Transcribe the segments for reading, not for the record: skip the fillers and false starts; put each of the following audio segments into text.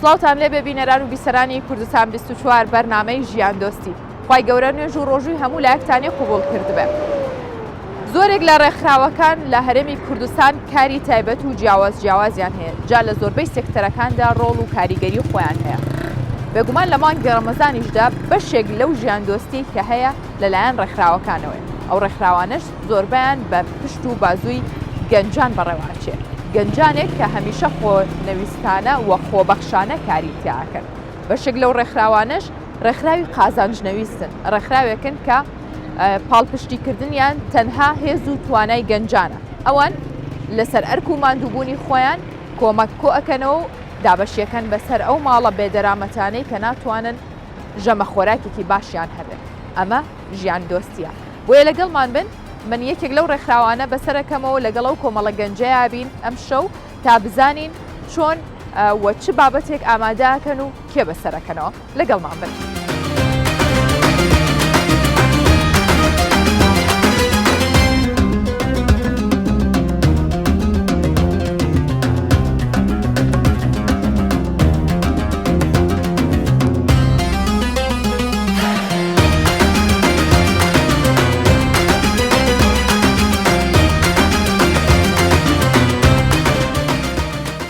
سڵاوتان لێبێ بینەران و بیسەرانی کوردستان 24 بەرنامەی ژیان دۆستی خوای گەورە نوێژ و ڕۆژووی هەموو لایەکتانی قبوڵ کردبێ. زۆرێک لە ڕێکخراوەکان لە هەرێمی کوردستان کاری تایبەت و جیاواز جیاوازیان هەیە جا لە زۆربەی سێکتەرەکاندا ڕۆڵ و کاریگەری خۆیان هەیە بێگومان لە مانگی ڕەمەزانیشدا بەشێک لەو ژیاندۆستی کە هەیە لەلایەن ڕێکخراوەکانەوەیە ئەو ڕێکخراوانەش زۆربەیان بە پشت و بازووی گەنجان بەڕێوە ئەچێ گەنجانێک کە هەمیشە خۆنەویستانە و خۆبەخشانە کاری تیا ئەکەن بەشێک لەو ڕێکخراوانەش ڕێکخراوی قازانج نەویستن ڕێکخراوێکن کە پاڵپشتیکردنیان تەنها هێز و توانای گەنجانە ئەوان لەسەر ئەرک و ماندووبوونی خۆیان کۆمەک کۆئەکەنەوە و دابەشیەکەن بەسەر ئەو ماڵە بێدەرامەتانەی کە ناتوانن ژەمە خۆراکێکی باشیان هەبێت ئەمە ژیان دۆستیە بۆیە لەگەڵمان بن من یەکێک لەو ڕێکخراوانە بەسەرەکەمەوە لەگەڵ ئەو کۆمەڵە گەنجەیا بین ئەم شەو تا بزانین چۆن و چ بابەتێک ئامادەکەن و کێ بەسەرەکەنەوە لەگەڵمان بن.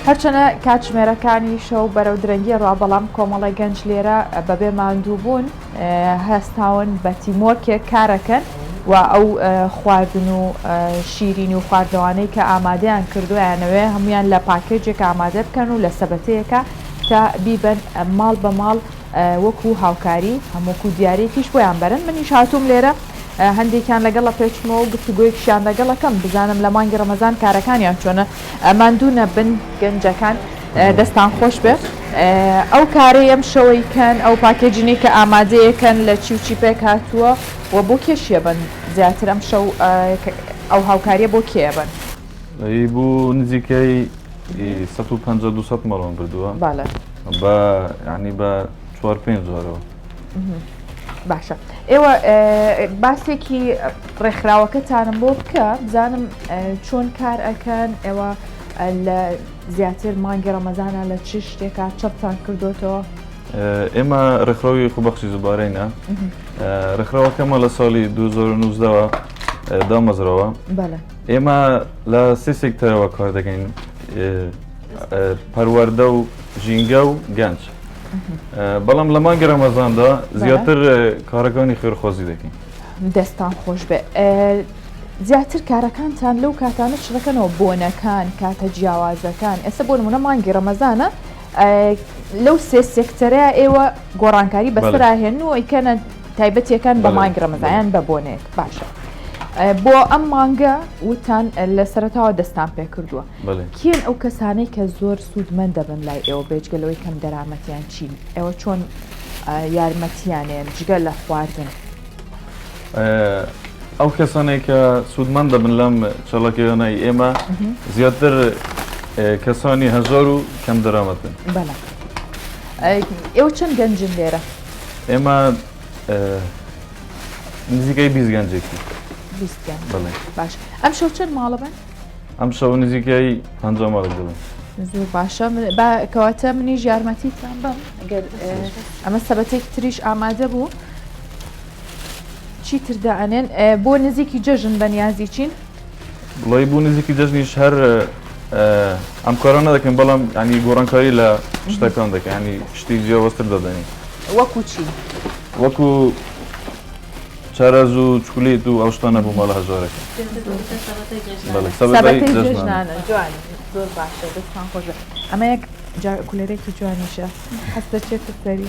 هەرچەنە کاتژمێرەکانی شەو بەرەو درەنگی ڕا بەڵام کۆمەڵی گەنج لێرە بەبێ ماندووبوون هەستاون بە تیمۆرکێک کارەکەن و ئەو خواردن و شیرینی و خواردنەوانەی کە ئامادەیان کردووە ئەیانەوێ هەموویان لە پاکێجێک ئامادە بکەن و لە سەبەتەیەکا تا بیبەن ماڵ بە ماڵ وەکو هاوکاری هەم وەکو دیاریەکیش بۆیان بەرن منیش هاتووم لێرە هەندێکیان لەگەڵە پێچمەوە و گفتوگۆیەکیشیان لەگەڵەکەم بزانم لە مانگی ڕەمەزان کارەکانیان چۆنە ماندوو نەبن گەنجەکان دەستان خۆش بێ ئەو کارەی ئەم شەوەی کەن ئەو packaging ەی کە ئامادەیەکەن لە چی و چی پێک هاتووە و بۆ کێ شیەبەن زیاتر ئەم شەو ئەو هاوکاریە بۆ کێ ئەبەن؟ ئی بۆ نزیکەی 150 200 ماڵمان بردووە بالە بە یعنی بە چوار پێنج جارەوە. باشە ئێوە باسێکی ڕێکخراوەکەتانم بۆ بکە بزانم چۆن کار ئەکەن ئێوە لە زیاتر مانگی ڕەمەزانە لە چ شتێکا چڕتان کردوتەوە؟ ئێمە ڕێکخراوی خۆبەخشی زوبارەینە ڕێکخراوەکەمە لە ساڵی 2019ەوە دامەزراوە ئێمە لە سێ سێکتەرەوە کار دەکەین پەروەردە و ژینگە و گەنج بەڵام لە مانگی ڕەمەزاندا زیاتر کارەکانی خێرخوازی دەکەین. دەستان خۆش بێ زیاتر کارەکانتان لەو کاتانە چڕەکەنەوە بۆنەکان کاتە جیاوازەکان ئێستا بۆ نمونە مانگی ڕەمەزانە لەو سێ سێکتەرە ئێوە گۆڕانکاری بەسەراهێن و ئەیکەنە تایبەتیەکان بە مانگی ڕەمەزان بە بۆنێک باشە بۆ ئەم مانگە وتان لە سەرتاوە دەستان پێ کردووە کێن ئەو کەسانەی کە زۆر سوودمەند دەبن لای ئێوە بێجگە لەوەی کەم دەرامەتیان چین ئێوە چۆن یارمەتیانێن جگە لە خواردن؟ ئەو کەسانەی کە سوودمەند دەبن لەم چالاکیانەی ئێمە زیاتر کەسانی هەژار و کەم دەرامەتن. بەڵێ. ئێوە چەند گەنجن لێرە؟ ئێمە نزیکەی 20 گەنجێکی. 20 گەنج. بەڵێ. باش. ئەم شەو چەند ماڵە بن؟ ئەم شەو نزیکەی 50 ماڵێک دەبن. زۆر باشە با کەواتە منیش یارمەتیتان بەم ئەگەر ئەمە سەبەتێکی تریش ئامادە بوو چیتر دائەنێن بۆ نزیکی جەژن بەنیازی چین؟ وڵی بۆ نزیکی جەژنیش هەر ئەم کارانە دەکەین بەڵام ینی گۆڕانکاری لە شتەکان دەکەین ینی شتی جیاوازتر دەدەین وەکو چی؟ وەکو چەرەز و چوکلیت و ئەو شتانە بۆ ماڵە هەژارەکە سەبەتەی جەژنانە جوان زۆر باشە دەستان خۆش بێت ئەمە یەک کولەرێکی جوانیشە حەز دەچێتە سەری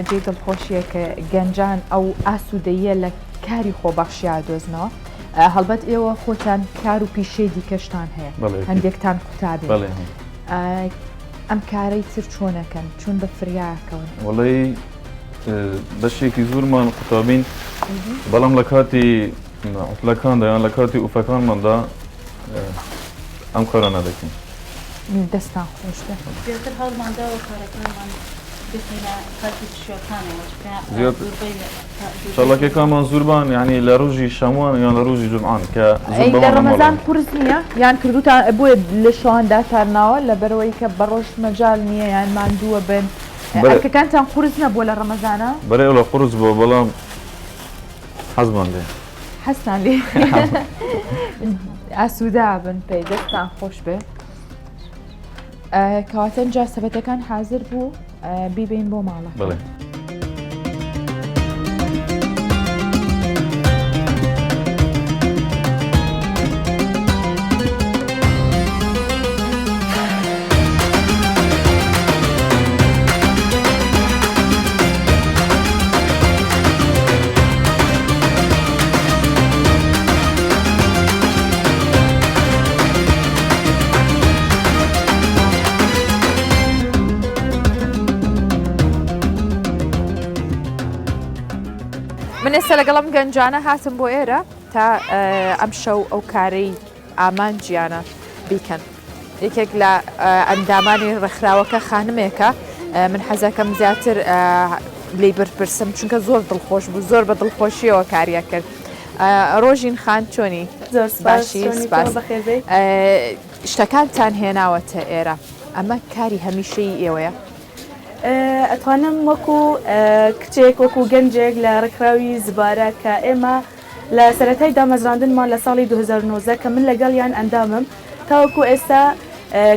جێی دڵخۆشیە کە گەنجان ئەو ئاسوودەیە لە کاری خۆبەخشیا دۆزنەوە هەڵبەت ئێوە خۆتان کار و پیشەی دیکەشتان هەیە هەندێکتان قوتابی ئەم کارەی تر چۆنەکەن چۆن بە فریاکەون وڵی بەشێکی زۆرمان قوتابین بەڵام لە کاتی عوتلەکاندا یان لە کاتی ئوفەکانماندا ئەم کارانە دەکەین. دەستان خۆش بێ. زیاتر هەوڵمان داوە کارەکانمان. بخەینە کاتی پشووەکانەوە چونکە زیاتر زۆربەی زۆربەی چالاکیەکانمان زوربان یعنی لە ڕۆژی شەموان یان لە ڕۆژی جومعان کە ئەی لە زوربەمان لە ڕەمەزان ماڵەوەین. قورس نییە یان کردوتان بۆیە لە شەوان داتان ناوە لەبەرئەوەی کە بەڕۆژ مەجال نییە یان ماندووە بن بەرێ ئەرکەکانتان قورس نەبووە لە ڕەمەزانا؟ بەرێ وەڵا قورس بووە بەڵام حەزمان لێیە. حەزتان لێیە ئاسوودە بن پێی دەستتان خۆش بێ. کەواتە جا سەبەتەکان حازر بوو بیبەین بۆ ماڵە. بەڵێ. من ئێستا لەگەڵم گەنجانە هاتم بۆ ئێرە تا ئەم شەو ئەو کارەی ئامانجیانە بیکەن. یەکێک لە ئەندامانی ڕێکخراوەکە خانمێکە من حەزەکەم زیاتر لێی بپرسم چونکە زۆر دڵخۆش بوو زۆر بە دڵخۆشیەوە کاریە کرد ڕۆژین خان چۆنی زۆر سپاس باشی چۆنی تۆ سپاس بەخێربێی. شتەکانتان هێناوەتە ئێرە ئەمە کاری هەمیشەیی ئێوەیە؟ ئەتوانم وەکو کچێک وەکو گەنجێک لە ڕێکخراوی زبارە کە ئێمە لە سەرەتای دامەزراندنمان لە ساڵی 2019 کە من لەگەڵیان ئەندامم تاوەکو ئێستا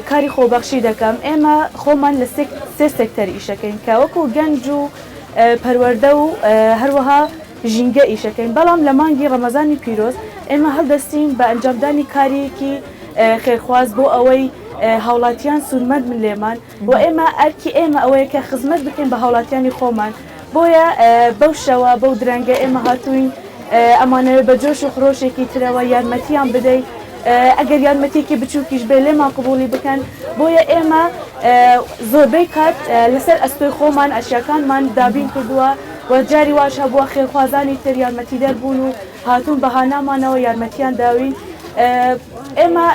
کاری خۆبەخشی دەکەم ئێمە خۆمان لە سێ سێکتەر ئیشەکەین کە وەکو گەنج و پەروەردە و هەروەها ژینگە ئیشەکەین بەڵام لە مانگی ڕەمەزانی پیرۆز ئێمە هەڵدەستین بە ئەنجامدانی کارێکی خێرخواز بۆ ئەوەی هاوڵاتیان سوودمەند بن لێمان و ئێمە ئەرکی ئێمە ئەوەیە کە خزمەت بکەین بە هاوڵاتیانی خۆمان بۆیە بەو شەوە بەو درەنگە ئێمە هاتووین ئەمانەوێت بە جۆش و خرۆشێکی ترەوە یارمەتیان بدەین ئەگەر یارمەتیەکی بچووکیش بێ لێمان قبوڵی بکەن بۆیە ئێمە زۆربەی کات لەسەر ئەستۆی خۆمان ئەشیاکانمان دابین کردووە و جاری واش هەبووە خێرخوازانی تر یارمەتیدەر بوون و هاتوون بە هانامانەوە یارمەتیان داوین ئێمە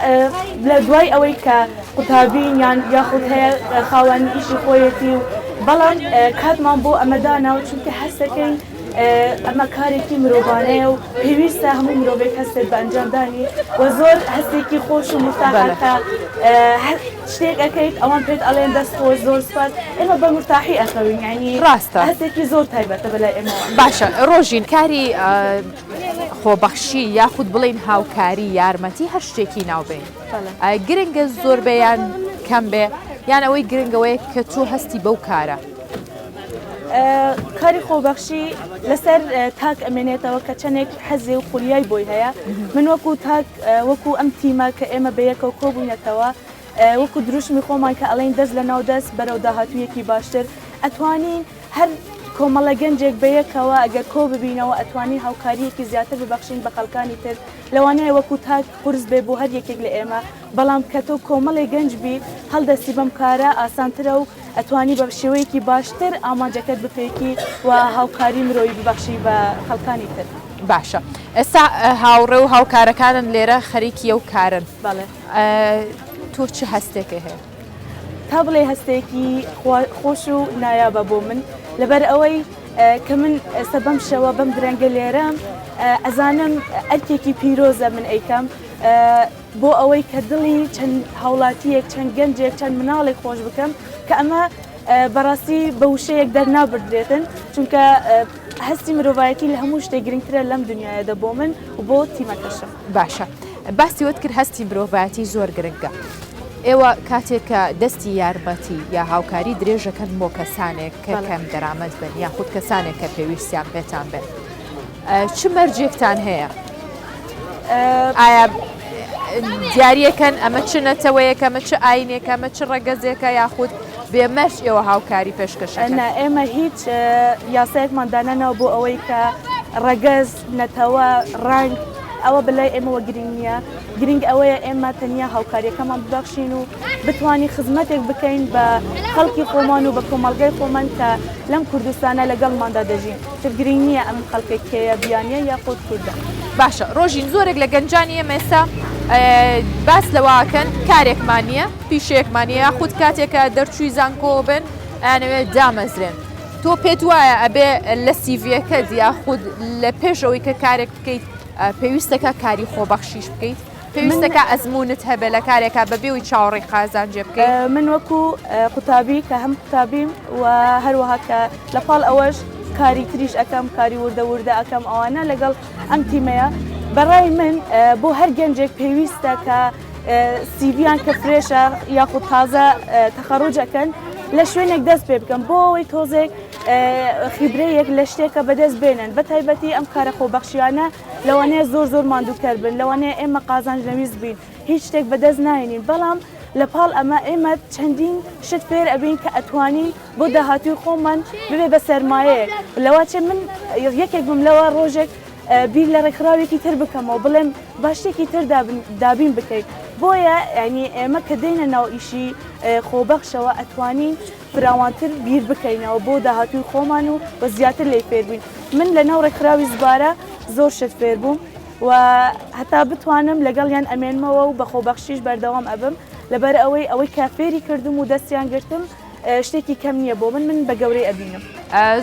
لە دوای ئەوەی کە قوتابین یان یاخود هەیە خاوەن ئیشی خۆیەتی و بەڵام کاتمان بۆ ئەمە داناوە چونکە هەستەکەین ئەمە کارێکی مرۆڤانەیە و پێویستە هەموو مرۆڤێک هەستێت بە ئەنجامدانی و زۆر هەستێکی خۆش و مرتاحە کە شتێک ئەکەیت ئەوان پێت ئەڵێن دەست خۆش زۆر سوپاس ئێمە بە مرتاحی ئەخەوین یانی ڕاستە هەستێکی زۆر تایبەتە بەلای ئێمەوە. باشە ڕۆژین کاری خۆبەخشی یاخود بڵێین هاوکاری یارمەتی هەر شتێکی ناوبەین گرنگە زۆر بێ یان کەم بێ یان ئەوەی گرنگەوەیە کە تۆ هەستی بەو کارە. کاری خۆبەخشی لەسەر تاک ئەمێنێتەوە کە چەندێک حەزێ و خولیای بۆی هەیە من وەکو تاک وەکو ئەم تیمە کە ئێمە بەیەکەوە کۆبووینەتەوە وەکو دروشمی خۆمان کە ئەڵێین دەست لە ناو دەست بەرەو داهاتوویەکی باشتر ئەتوانین هەر کۆمەڵە گەنجێک بەیەکەوە ئەگەر کۆ ببینەوە ئەتوانین هاوکارییەکی زیاتر ببەخشین بە خەڵکانی تر لەوانەیە وەکو تاک قورس بێ بۆ هەر یەکێک لە ئێمە بەڵام کە تۆ کۆمەڵێ گەنج بی هەڵدەستی بەم کارە ئاسانترە و ئەتوانی بە شێوەیەکی باشتر ئامانجەکەت بپێکی و هاوکاری مرۆیی ببەخشی بە خەڵکانی تر. باشە ئێستا هاوڕێ و هاوکارەکانت لێرە خەریکی ئەو کارەن. بەڵێ. تۆ چ هەستێکت هەیە؟ تا بڵێی هەستێکی خۆش و نایابە بۆ من لەبەر ئەوەی کە من ئێستا بەم شەوە بەم درەنگە لێرەم ئەزانم ئەرکێکی پیرۆزە من ئەیکەم بۆ ئەوەی کە دڵی چەند هاوڵاتیەک چەند گەنجێک چەند مناڵێک خۆش بکەم کە ئەمە بەڕاستی بە وشەیەک دەرنابردرێتن چونکە هەستی مرۆڤایەتی لە هەموو شتێک گرنگترە لەم دنیاەدا بۆ من و بۆ تیمەکەشم. باشە باسی وەت کرد هەستی مرۆڤایەتی زۆر گرنگە ئێوە کاتێک کە دەستی یارمەتی یا هاوکاری درێژەکەن بۆ کەسانێک کە کەم دەرامەت بن یاخود کەسانێک کە پێویستیان پێتان بێت چ مەرجێکتان هەیە؟ ئایا دیاریەکەن ئەمە چ نەتەوەیەکە ئەمە چ ئاینێکە ئەمە چ ڕەگەزێکە یاخود بێ مەرج ئێوە هاوکاری پێشکەشەکەن؟ نا ئێمە هیچ یاسایەکمان دانەناوە بۆ ئەوەی کە ڕەگەز، نەتەوە، ڕەنگ ئەوە بەلای ئێمەوە گرنگ نییە، گرنگ ئەوەیە ئێمە تەنیا هاوکارییەکەمان ببەخشین و بتوانین خزمەتێک بکەین بە خەڵکی خۆمان و بە کۆمەڵگای خۆمان کە لەم کوردستانە لەگەڵماندا دەژین، تر گرنگ نییە ئەم خەڵکە کێیە بیانییە یاخود کوردە. باشە ڕۆژین زۆرێک لە گەنجانی ئێمە ئێستا باس لەوە ئەکەن کارێکمان نییە، پیشەیەکمان نییە یاخود کاتێک کە دەرچووی زانکۆ بن. ئەیانەوێت دامەزرێن. تۆ پێت وایە ئەبێ لە سیڤیەکەت یاخود لە پێش ئەوەی کە کارێک بکەیت پێویستەکە کاری خۆبەخشیش بکەیت؟ پێویستەکە ئەزموونت هەبێ لە کارێکا بەبێ ئەوەی چاوەڕێی قازانجێ بکەیت؟ من وەکو قوتابی کە هەم قوتابیم و هەروەها کە لە پاڵ ئەوەش کاری تریش ئەکەم کاری وردە وردە ئەکەم ئەوانە لەگەڵ ئەم تیمەیە بەڕای من بۆ هەر گەنجێک پێویستە کە سیڤیان کە فرێشە یاخود تازە تەخەڕوج ئەکەن لە شوێنێک دەست پێ بکەن بۆ ئەوەی تۆزێک خیبرەیەک لە شتێکە بەدەست بێنن بە تایبەتی ئەم کارە خۆبەخشیانە لەوانەیە زۆر زۆر ماندووکەر بن لەوانەیە ئێمە قازانج نەویست بین هیچ شتێک بەدەست ناینین بەڵام لە پاڵ ئەمە ئێمە چەندین شت فێر ئەبین کە ئەتوانین بۆ داهاتووی خۆمان ببێ بە سەرمایەیەک لەواچێ من یەکێک بم لەوە ڕۆژێک بیر لە ڕێکخراوێکی تر بکەمەوە بڵێم با شتێکی تر دابین بکەین بۆیە یانی ئێمە کە دێینە ناو ئیشی خۆبەخشەوە ئەتوانین فراوانتر بیر بکەینەوە بۆ داهاتووی خۆمان و و زیاتر لێی فێر بین من لە ناو ڕێکخراوی زبارە زۆر شت فێر بووم و هەتا بتوانم لەگەڵیان ئەمێنمەوە و بە خۆبەخشیش بەردەوام ئەبم لەبەر ئەوەی ئەوەی کە فێری کردم و دەستیان گرتم شتێکی کەم نییە بۆ من من بە گەورەی ئەبینم.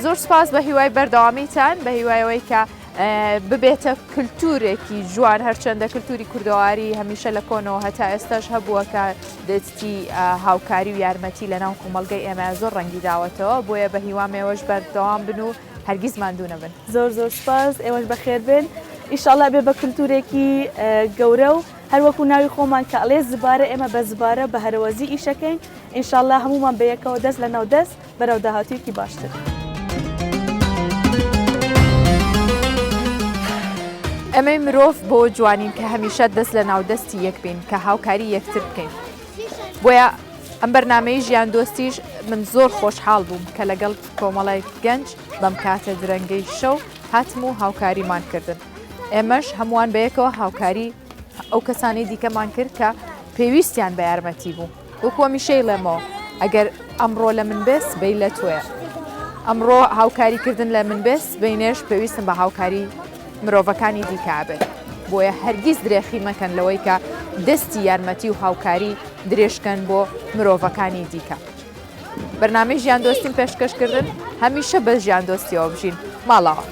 زۆر سوپاس بە هیوای بەردەوامیتان بە هیوای ئەوەی کە ببێتە کلتورێکی جوان هەرچەندە کلتوری کوردەواری هەمیشە لە کۆنەوە هەتا ئێستاش هەبووە کە دەستی هاوکاری و یارمەتی لە ناو کۆمەڵگەی ئێمە زۆر ڕەنگی داوەتەوە بۆیە بە هیوام ئێوەش بەردەوام بن و هەرگیز ماندوو نەبن. زۆر زۆر سوپاس ئێوەش بەخێر بێن ئیشاڵا بێ بە کلتورێکی گەورە و هەر وەکو ناوی خۆمان کە ئەڵێ زبارە ئێمە بە زبارە بە هەرەوەزی ئیشەکەین ئینشاڵا هەموومان بەیەکەوە دەست لەناو دەست بەرەو داهاتوویەکی باشتر. ئێمەی مرۆڤ بۆ جوانین کە هەمیشە دەست لە ناو دەستی یەک بین کە هاوکاری یەکتر بکەین بۆیە ئەم بەرنمەی ژیان دۆستیش من زۆر خۆشحاڵ بووم کە لەگەڵ کۆمەڵێک گەنج بەم کاتە درەنگەی شەو هاتم و هاوکاریمان کردن ئێمەش هەمووان بەیەکەوە هاوکاری ئەو کەسانی دیکەمان کرد کە پێویستیان بە یارمەتی بوو. وەکو هەمیشە ئەیڵێمەوە ئەگەر ئەمڕۆ لە من بێ سبەی لە تۆیە. ئەمڕۆ هاوکاری کردن لە من بێ سبەینێش پێویستم بە هاوکاری مرۆڤەکانی دیکە ئەبێت. بۆیە هەرگیز درێخی مەکەن لەوەی کە دەستی یارمەتی و هاوکاری درێژکەن بۆ مرۆڤەکانی دیکە. بەرنامەی ژیاندۆستیم پێشکەش کردن هەمیشە بە ژیاندۆستیەوە بژین. ماڵاوا.